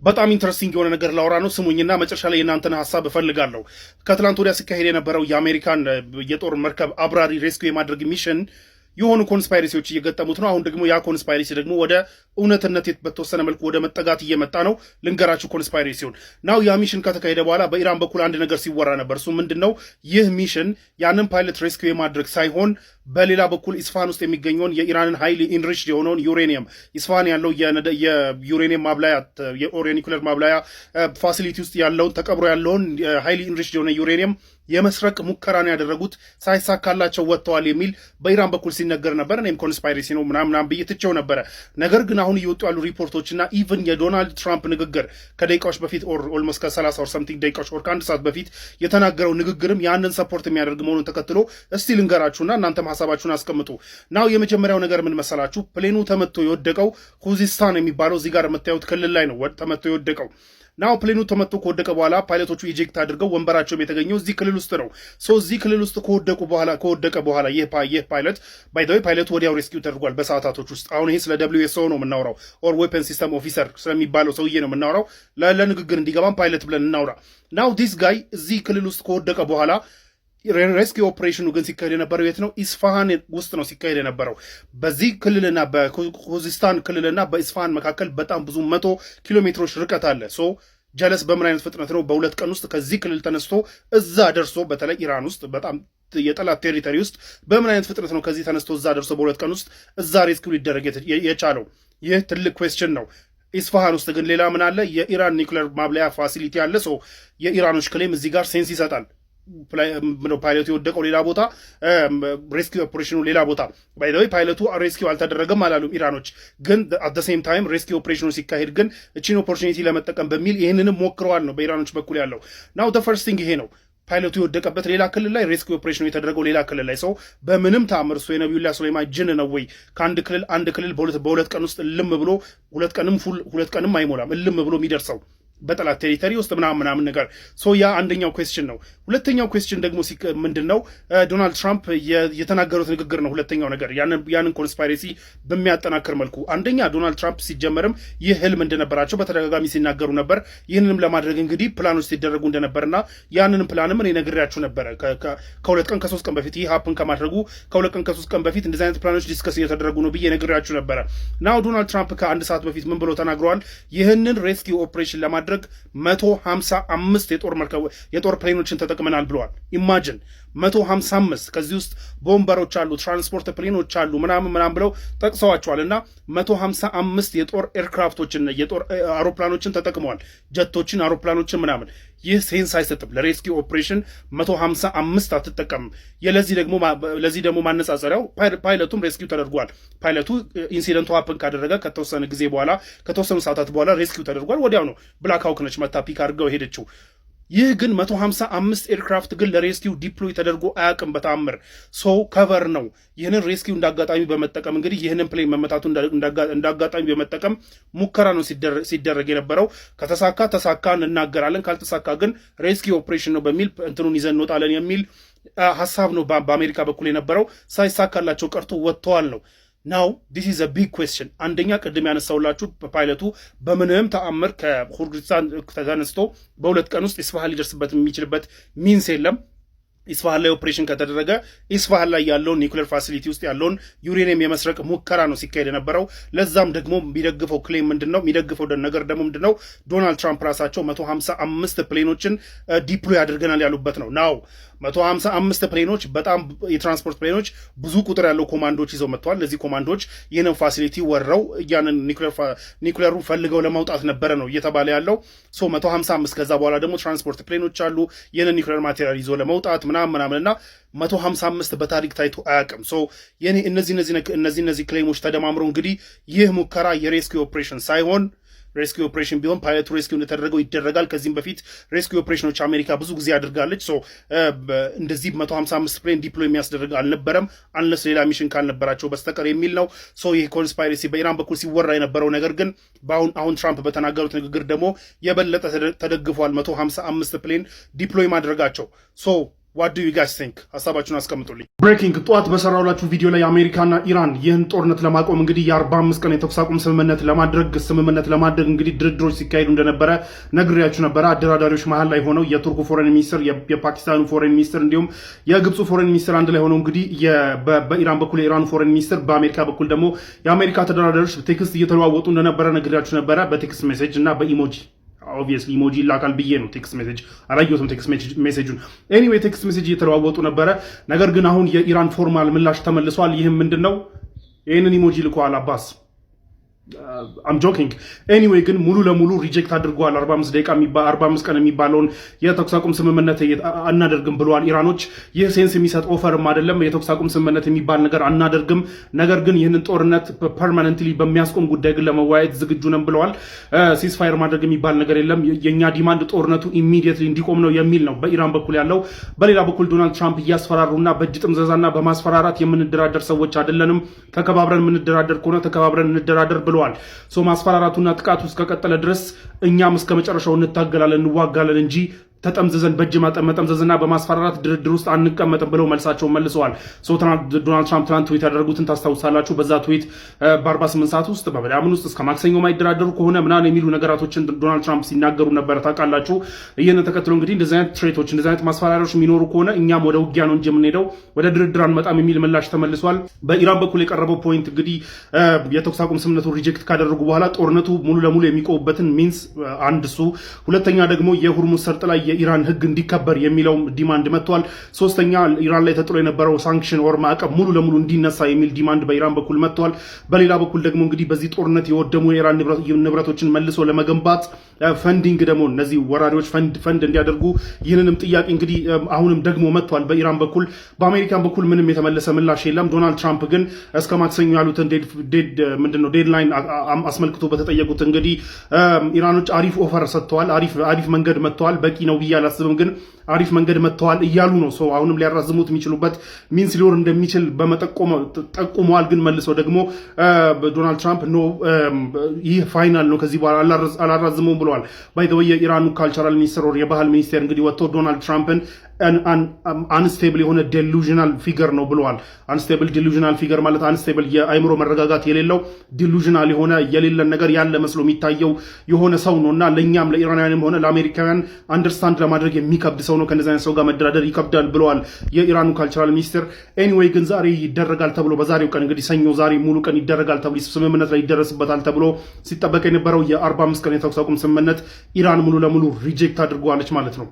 በጣም interesting የሆነ ነገር ላወራ ነው። ስሙኝና መጨረሻ ላይ የእናንተን ሀሳብ እፈልጋለሁ። ከትላንት ወዲያ ሲካሄድ የነበረው የአሜሪካን የጦር መርከብ አብራሪ rescue የማድረግ mission የሆኑ conspiracy ዎች እየገጠሙት ነው። አሁን ደግሞ ያ conspiracy ደግሞ ወደ እውነትነት በተወሰነ መልኩ ወደ መጠጋት እየመጣ ነው። ልንገራችሁ conspiracy ውን። Now ያ mission ከተካሄደ በኋላ በኢራን በኩል አንድ ነገር ሲወራ ነበር። እሱ ምንድን ነው? ይህ mission ያንን pilot rescue የማድረግ ሳይሆን በሌላ በኩል ኢስፋሃን ውስጥ የሚገኘውን የኢራንን highly enriched የሆነውን ዩሬኒየም፣ ኢስፋሃን ያለው የዩሬኒየም ማብላያ የኒኩሌር ማብላያ facility ውስጥ ያለውን፣ ተቀብሮ ያለውን highly enriched የሆነ ዩሬኒየም የመስረቅ ሙከራ ነው ያደረጉት፣ ሳይሳካላቸው ወጥተዋል የሚል በኢራን በኩል ሲነገር ነበር። እኔም conspiracy ነው ምናምን ብዬ ትቼው ነበረ። ነገር ግን አሁን እየወጡ ያሉ ሪፖርቶችና even የዶናልድ ትራምፕ ንግግር ከደቂቃዎች በፊት or almost ከ30 or something ደቂቃዎች or ከአንድ ሰዓት በፊት የተናገረው ንግግርም ያንን support የሚያደርግ መሆኑን ተከትሎ እስቲ ልንገራችሁና እናንተም ሀሳባችሁን አስቀምጡ። Now የመጀመሪያው ነገር ምን መሰላችሁ? Plane ኑ ተመቶ የወደቀው ሁዚስታን የሚባለው እዚህ ጋር የምታዩት ክልል ላይ ነው ተመቶ የወደቀው። Now plane ኑ ተመቶ ከወደቀ በኋላ ፓይለቶቹ eject አድርገው ወንበራቸውም የተገኘው እዚህ ክልል ውስጥ ነው። So እዚህ ክልል ውስጥ ከወደቁ በኋላ ከወደቀ በኋላ ይህ pilot፣ by the way pilot ቱ ወዲያው rescue ተደርጓል በሰዓታቶች ውስጥ። አሁን ይሄ ስለ WSO ነው የምናወራው፣ or weapon system officer ስለሚባለው ሰውዬ ነው የምናወራው። ለንግግር እንዲገባም ፓይለት ብለን እናውራ። Now this guy እዚህ ክልል ውስጥ ከወደቀ በኋላ rescue operation ኑ ግን ሲካሄድ የነበረው የት ነው? ኢስፋሃን ውስጥ ነው ሲካሄድ የነበረው። በዚህ ክልልና በኩዚስታን ክልልና በኢስፋሃን መካከል በጣም ብዙ መቶ ኪሎ ሜትሮች ርቀት አለ። So ጀለስ በምን አይነት ፍጥነት ነው በ2 ቀን ውስጥ ከዚህ ክልል ተነስቶ እዛ ደርሶ፣ በተለይ ኢራን ውስጥ በጣም የጠላት territory ውስጥ፣ በምን አይነት ፍጥነት ነው ከዚህ ተነስቶ እዛ ደርሶ በ2 ቀን ውስጥ እዛ rescue ሊደረግ የቻለው? ይህ ትልቅ question ነው። ኢስፋሃን ውስጥ ግን ሌላ ምን አለ? የኢራን ኒውክሌር ማብላያ facility አለ። So የኢራኖች claim እዚህ ጋር sense ይሰጣል። ፓይለቱ የወደቀው ሌላ ቦታ፣ rescue operation ኑ ሌላ ቦታ። By the way pilot ቱ rescue አልተደረገም አላሉም ኢራኖች። ግን at same time rescue operation ኑ ሲካሄድ ግን እቺን opportunity ለመጠቀም በሚል ይህንንም ሞክረዋል ነው በኢራኖች በኩል ያለው። Now first thing ይሄ ነው። ፓይለቱ የወደቀበት ሌላ ክልል ላይ፣ rescue operation ኑ የተደረገው ሌላ ክልል ላይ። So በምንም ተአምር እሱ የነቢዩላህ ሱሌማን ጅን ነው ወይ ከአንድ ክልል አንድ ክልል በ2 ቀን ውስጥ እልም ብሎ፣ 2 ቀንም full 2 ቀንም አይሞላም፣ እልም ብሎ የሚደርሰው በጠላት territory ውስጥ ምናምን ምናምን ነገር? So ያ አንደኛው question ነው። ሁለተኛው question ደግሞ ምንድን ነው? ዶናልድ ትራምፕ የተናገሩት ንግግር ነው። ሁለተኛው ነገር ያንን conspiracy በሚያጠናክር መልኩ፣ አንደኛ ዶናልድ ትራምፕ ሲጀመርም ይህ ህልም እንደነበራቸው በተደጋጋሚ ሲናገሩ ነበር። ይህንንም ለማድረግ እንግዲህ ፕላኖች ሲደረጉ እንደነበርና ያንንም ፕላንም እኔ ነግሬያችሁ ነበረ ከ2 ቀን ከ3 ቀን በፊት፣ ይህ happen ከማድረጉ ከ2 ቀን ከ3 ቀን በፊት እንደዚህ አይነት plan ኖች discuss እየተደረጉ ነው ብዬ ነግሬያችሁ ነበረ። Now ዶናልድ ትራምፕ ከአንድ ሰዓት በፊት ምን ብሎ ተናግረዋል? ይህንን rescue operation ለማድረግ 155 የጦር መርከብ የጦር plane ኖችን ተጠቅመናል ብለዋል። Imagine 155። ከዚህ ውስጥ bomber ኦች አሉ፣ transport plane ኖች አሉ፣ ምናምን ምናምን ብለው ጠቅሰዋቸዋል። እና 155 የጦር aircraft ኦችን፣ የጦር አውሮፕላኖችን ተጠቅመዋል። ጀቶችን፣ አውሮፕላኖችን ምናምን። ይህ sense አይሰጥም። ለ rescue operation 155 አትጠቀምም። ለዚህ ደግሞ ማነጻጸሪያው pilot ቱም rescue ተደርጓል። Pilot ቱ incident ቱ happen ካደረገ ከተወሰነ ጊዜ በኋላ፣ ከተወሰኑ ሰዓታት በኋላ rescue ተደርጓል። ወዲያው ነው Black Hawk ነች መታ pick አድርገው ሄደችው። ይህ ግን 155 aircraft ግን ለ rescue deploy ተደርጎ አያውቅም በተአምር። So cover ነው። ይህንን rescue እንዳጋጣሚ በመጠቀም፣ እንግዲህ ይህንን plane መመታቱ እንዳጋጣሚ በመጠቀም ሙከራ ነው ሲደረግ የነበረው። ከተሳካ ተሳካ እንናገራለን፣ ካልተሳካ ግን rescue operation ነው በሚል እንትኑን ይዘን እንወጣለን የሚል ሀሳብ ነው በአሜሪካ በኩል የነበረው። ሳይሳካላቸው ቀርቶ ወጥተዋል ነው። Now this is a big question። አንደኛ ቅድም ያነሳውላችሁ ፓይለቱ በምንም ተአምር ከኩርዲስታን ተነስቶ በ2 ቀን ውስጥ ኢስፋሃን ሊደርስበት የሚችልበት means የለም። ኢስፋሃን ላይ ኦፕሬሽን ከተደረገ ኢስፋሃን ላይ ያለውን nuclear facility ውስጥ ያለውን ዩሬኒየም የመስረቅ ሙከራ ነው ሲካሄድ የነበረው። ለዛም ደግሞ የሚደግፈው claim ምንድን ነው? የሚደግፈው ነገር ደግሞ ምንድን ነው? ዶናልድ ትራምፕ ራሳቸው 155 plane ኖችን deploy አድርገናል ያሉበት ነው። Now 155 plane ኖች፣ በጣም የ transport plane ኖች፣ ብዙ ቁጥር ያለው ኮማንዶች ይዘው መጥተዋል። እነዚህ ኮማንዶች ይህንን facility ወረው ያንን ኒውክሌሩ ፈልገው ለማውጣት ነበረ ነው እየተባለ ያለው። So 155፣ ከዛ በኋላ ደግሞ transport plane ኖች አሉ ይህንን nuclear material ይዞ ለመውጣት ምናምን ምናምን እና 155 በታሪክ ታይቶ አያውቅም። So የኔ እነዚህ claim ኦች ተደማምረው እንግዲህ ይህ ሙከራ የ rescue operation ሳይሆን፣ rescue operation ቢሆን pilot ቱ rescue እንደተደረገው ይደረጋል። ከዚህም በፊት rescue operation ኖች አሜሪካ ብዙ ጊዜ አድርጋለች። So እንደዚህ 155 plane deploy የሚያስደርግ አልነበረም unless ሌላ mission ካልነበራቸው በስተቀር የሚል ነው። So ይህ conspiracy በኢራን በኩል ሲወራ የነበረው ነገር ግን በአሁን አሁን ትራምፕ በተናገሩት ንግግር ደግሞ የበለጠ ተደግፏል። 155 plane deploy ማድረጋቸው so What do you guys think? ሀሳባችሁን አስቀምጡልኝ። Breaking፣ ጠዋት በሰራሁላችሁ ቪዲዮ ላይ አሜሪካና ኢራን ይህን ጦርነት ለማቆም እንግዲህ የ45 ቀን የተኩስ አቁም ስምምነት ለማድረግ እንግዲህ ድርድሮች ሲካሄዱ እንደነበረ ነግሬያችሁ ነበረ። አደራዳሪዎች መሀል ላይ ሆነው የቱርኩ foreign minister፣ የፓኪስታኑ foreign minister እንዲሁም የግብፁ foreign minister አንድ ላይ ሆነው እንግዲህ በኢራን በኩል የኢራኑ foreign minister፣ በአሜሪካ በኩል ደግሞ የአሜሪካ ተደራዳሪዎች text እየተለዋወጡ እንደነበረ ነግሬያችሁ ነበረ። በ text message እና በ emoji። Obviously emoji ይላካል ብዬ ነው። Text message አላየሁትም፣ text message ኡን። Anyway፣ text message እየተለዋወጡ ነበረ። ነገር ግን አሁን የኢራን formal ምላሽ ተመልሷል። ይህም ምንድን ነው? ይህንን emoji ልከዋል አባስ። I'm joking። Anyway፣ ግን ሙሉ ለሙሉ reject አድርገዋል። 45 ደቂቃ፣ 45 ቀን የሚባለውን የተኩስ አቁም ስምምነት አናደርግም ብለዋል ኢራኖች። ይህ sense የሚሰጥ offer ም አይደለም። የተኩስ አቁም ስምምነት የሚባል ነገር አናደርግም፣ ነገር ግን ይህንን ጦርነት permanently በሚያስቆም ጉዳይ ግን ለመወያየት ዝግጁ ነን ብለዋል። Ceasefire ማድረግ የሚባል ነገር የለም። የእኛ demand ጦርነቱ immediately እንዲቆም ነው የሚል ነው በኢራን በኩል ያለው። በሌላ በኩል ዶናልድ ትራምፕ እያስፈራሩና በእጅ ጥምዘዛና በማስፈራራት የምንደራደር ሰዎች አይደለንም፣ ተከባብረን የምንደራደር ከሆነ ተከባብረን እንደራደር ብለዋል። So ማስፈራራቱና ጥቃቱ እስከቀጠለ ድረስ እኛም እስከ መጨረሻው እንታገላለን፣ እንዋጋለን እንጂ ተጠምዝዘን በእጅ መጠምዘዝና በማስፈራራት ድርድር ውስጥ አንቀመጥም ብለው መልሳቸውን መልሰዋል። ዶናልድ ትራምፕ ትናንት ትዊት ያደረጉትን ታስታውሳላችሁ። በዛ ትዊት በ48 ሰዓት ውስጥ በምናምን ውስጥ እስከ ማክሰኞ ማይደራደሩ ከሆነ ምናምን የሚሉ ነገራቶችን ዶናልድ ትራምፕ ሲናገሩ ነበረ፣ ታውቃላችሁ። ይህንን ተከትሎ እንግዲህ እንደዚህ አይነት threat ኦች፣ እንደዚህ አይነት ማስፈራሪያዎች የሚኖሩ ከሆነ እኛም ወደ ውጊያ ነው እንጂ የምንሄደው ወደ ድርድር አንመጣም የሚል ምላሽ ተመልሷል። በኢራን በኩል የቀረበው point እንግዲህ የተኩስ አቁም ስምምነቱ reject ካደረጉ በኋላ ጦርነቱ ሙሉ ለሙሉ የሚቆምበትን means አንድ እሱ፣ ሁለተኛ ደግሞ የሁርሙዝ ሰርጥ ላይ የኢራን ሕግ እንዲከበር የሚለው demand መጥቷል። ሶስተኛ ኢራን ላይ ተጥሎ የነበረው sanction or ማዕቀብ ሙሉ ለሙሉ እንዲነሳ የሚል demand በኢራን በኩል መጥቷል። በሌላ በኩል ደግሞ እንግዲህ በዚህ ጦርነት የወደሙ የኢራን ንብረቶችን መልሶ ለመገንባት funding ደግሞ እነዚህ ወራሪዎች ፈንድ እንዲያደርጉ ይህንንም ጥያቄ እንግዲህ አሁንም ደግሞ መጥቷል በኢራን በኩል። በአሜሪካን በኩል ምንም የተመለሰ ምላሽ የለም። ዶናልድ ትራምፕ ግን እስከ ማክሰኞ ያሉትን ምንድነው deadline አስመልክቶ በተጠየቁት እንግዲህ ኢራኖች አሪፍ offer ሰጥተዋል፣ አሪፍ መንገድ መጥተዋል። በቂ ነው ብዬ አላስብም፣ ግን አሪፍ መንገድ መጥተዋል እያሉ ነው። So አሁንም ሊያራዝሙት የሚችሉበት means ሊኖር እንደሚችል በመጠቆም ጠቁመዋል። ግን መልሰው ደግሞ ዶናልድ ትራምፕ no፣ ይህ final ነው፣ ከዚህ በኋላ አላራዝመውም ብለዋል። By the way፣ የኢራኑ cultural minister፣ የባህል ሚኒስቴር እንግዲህ ወጥቶ ዶናልድ ትራምፕን unstable የሆነ delusional figure ነው ብለዋል። Unstable delusional figure ማለት unstable የአይምሮ መረጋጋት የሌለው፣ delusional የሆነ፣ የሌለን ነገር ያለ መስሎ የሚታየው የሆነ ሰው ነው እና ለእኛም ለኢራናውያንም ሆነ ለአሜሪካውያን understand ለማድረግ የሚከብድ ሰው ነው። ከእንደዚህ አይነት ሰው ጋር መደራደር ይከብዳል ብለዋል የኢራኑ cultural minister። Anyway፣ ግን ዛሬ ይደረጋል ተብሎ በዛሬው ቀን እንግዲህ ሰኞ ዛሬ ሙሉ ቀን ይደረጋል ተብሎ ስምምነት ላይ ይደረስበታል ተብሎ ሲጠበቅ የነበረው የ45 ቀን የተኩስ አቁም ስምምነት ኢራን ሙሉ ለሙሉ reject አድርገዋለች ማለት ነው።